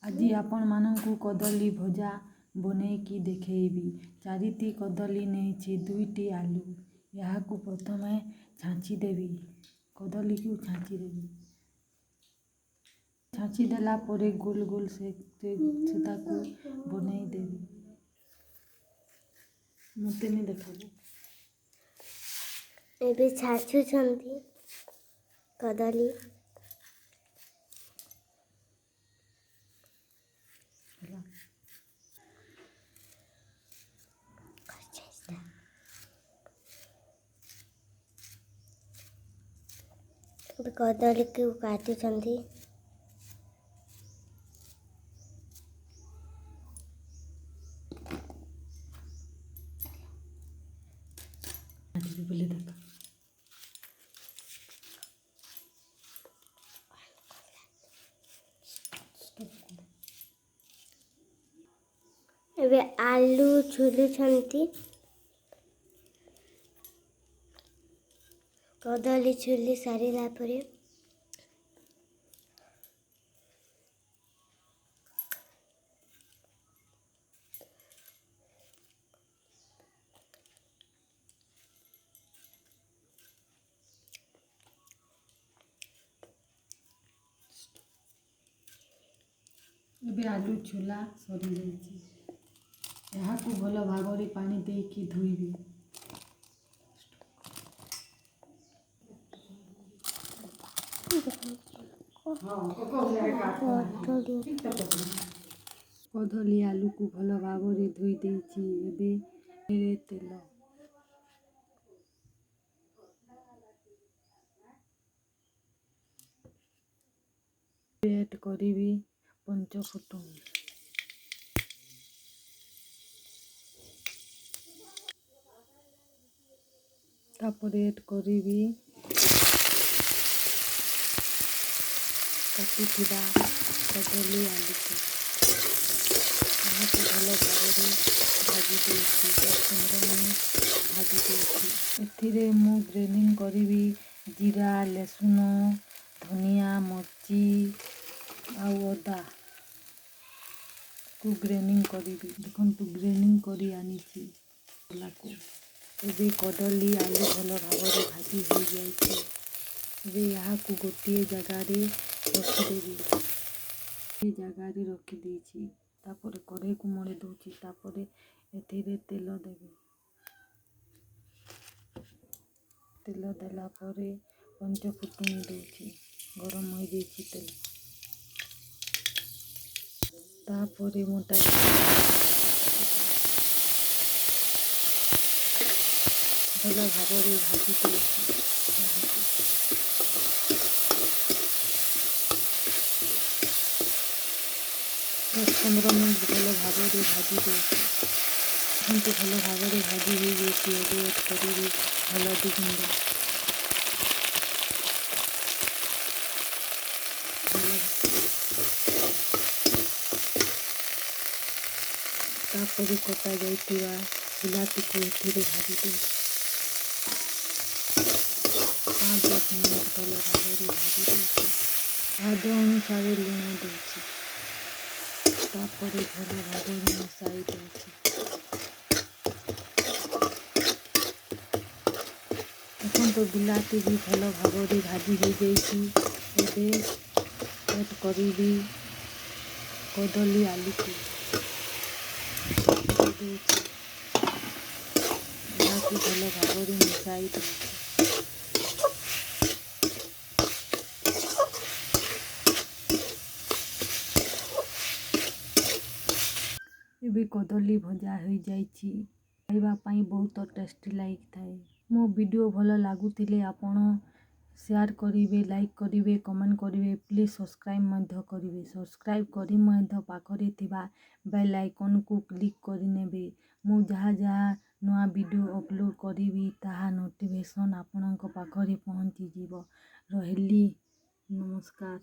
ଆଜି ଆପଣମାନଙ୍କୁ କଦଳୀ ଭଜା ବନେଇକି ଦେଖେଇବି। 4ଟି କଦଳୀ ନେଇଛି, 2ଟି ଆଲୁ। ଏହାକୁ ପ୍ରଥମେ ଛାଞ୍ଚିଦେବି, କଦଳୀକୁ ଛାଞ୍ଚିଦେବି। ଛାଞ୍ଚି ଦେଲା ପରେ ଗୋଲ ଗୋଲ ସେ ତାକୁ ବନେଇଦେବି। ମୋତେ ନି ଦେଖାବ। ଏବେ ଛାଞ୍ଚୁଛନ୍ତି କଦଳୀ। ହେଲା। ଏବେ କଦଳୀକୁ କାଟୁଛନ୍ତି। କାଟିବି ବୋଲି ଦେଖ। ଏବେ ଆଲୁ ଛୁଲୁଛନ୍ତି। କଦଳୀ ଛୁଲି ସାରିଲା ପରେ ଏବେ ଆଲୁ ଛୁଲା ସରିଯାଇଛି। ଏହାକୁ ଭଲ ଭାବରେ ପାଣି ଦେଇକି ଧୋଇବି। କଦଳୀ। କଦଳୀ ଆଲୁକୁ ଭଲ ଭାବରେ ଧୋଇ ଦେଇଛି। ଏବେ ତେଲ ଆଡ୍ କରିବି, ପଞ୍ଚଫୁଟଣ। ତାପରେ ଆଡ୍ କରିବି କାଟିଥିବା କଦଳୀ ଆଲୁକୁ। ଏହାକୁ ଭଲ ଭାବରେ ଭାଜି ଦେଉଛି, 10-15 ମିନିଟ୍ ଭାଜି ଦେଉଛି। ଏଥିରେ ମୁଁ ଗ୍ରେଣ୍ଡିଂ କରିବି ଜିରା, ରସୁଣ, ଧନିଆ, ମରିଚି ଆଉ ଅଦାକୁ ଗ୍ରେଣ୍ଡିଂ କରିବି। ଦେଖନ୍ତୁ, ଗ୍ରେଣ୍ଡିଂ କରି ଆଣିଛି ମସଲାକୁ। ଏବେ କଦଳୀ ଆଲୁ ଭଲ ଭାବରେ ଭାଜି ହୋଇଯାଇଛି। ଏବେ ଏହାକୁ ଗୋଟିଏ ଜାଗାରେ ରଖିଦେବି। ଜାଗାରେ ରଖିଦେଇଛି। ତାପରେ କଢ଼େଇକୁ ମଡ଼େଇ ଦେଉଛି। ତାପରେ ଏଥିରେ ତେଲ ଦେବି। ତେଲ ଦେଲା ପରେ ପଞ୍ଚଫୁଟଣ ଦେଉଛି। ଗରମ ହୋଇଯାଇଛି ତେଲ। ତାପରେ ମୋଟା ଭଲ ଭାବରେ ଭାଜି ଦେଉଛି ଏହାକୁ। 10-15 ମିନିଟ୍ ଭଲ ଭାବରେ ଭାଜି ଦେଉଛି। ଦେଖନ୍ତୁ, ଭଲ ଭାବରେ ଭାଜି ହୋଇଯାଇଛି। ଏବେ ଆଡ୍ କରିବି ହଳଦୀ ଗୁଣ୍ଡ। ଭଲ ତାପରେ କଟା ଯାଇଥିବା ବିଲାତିକୁ ଏଥିରେ ଭାଜି ଦେଉଛି। 5-10 ମିନିଟ୍ ଭଲ ଭାବରେ ଭାଜି ଦେଉଛି। ସ୍ୱାଦ ଅନୁସାରେ ଲୁଣ ଦେଉଛି। ତାପରେ ଭଲ ଭାବରେ ମିଶାଇ ଦେଉଛି। ଦେଖନ୍ତୁ, ବିଲାତି ବି ଭଲ ଭାବରେ ଭାଜି ହୋଇଯାଇଛି। ଏବେ ଆଡ୍ କରିବି କଦଳୀ ଆଲୁକୁ ଦେଉଛି। ଏହାକୁ ଭଲ ଭାବରେ ମିଶାଇ ଦେଉଛି। ଏବେ କଦଳୀ ଭଜା ହୋଇଯାଇଛି। ଖାଇବା ପାଇଁ ବହୁତ ଟେଷ୍ଟି ଲାଗିଥାଏ। ମୋ ଭିଡ଼ିଓ ଭଲ ଲାଗୁଥିଲେ ଆପଣ ସେୟାର କରିବେ, ଲାଇକ୍ କରିବେ, କମେଣ୍ଟ କରିବେ। ପ୍ଲିଜ୍ ସବସ୍କ୍ରାଇବ୍ ମଧ୍ୟ କରିବେ। ସବସ୍କ୍ରାଇବ୍ କରି ମଧ୍ୟ ପାଖରେ ଥିବା ବେଲ୍ ଆଇକନ୍କୁ କ୍ଲିକ୍ କରିନେବେ। ମୁଁ ଯାହା ଯାହା ନୂଆ ଭିଡ଼ିଓ ଅପଲୋଡ଼ କରିବି, ତାହା ନୋଟିଫିକେସନ୍ ଆପଣଙ୍କ ପାଖରେ ପହଞ୍ଚିଯିବ। ରହିଲି, ନମସ୍କାର।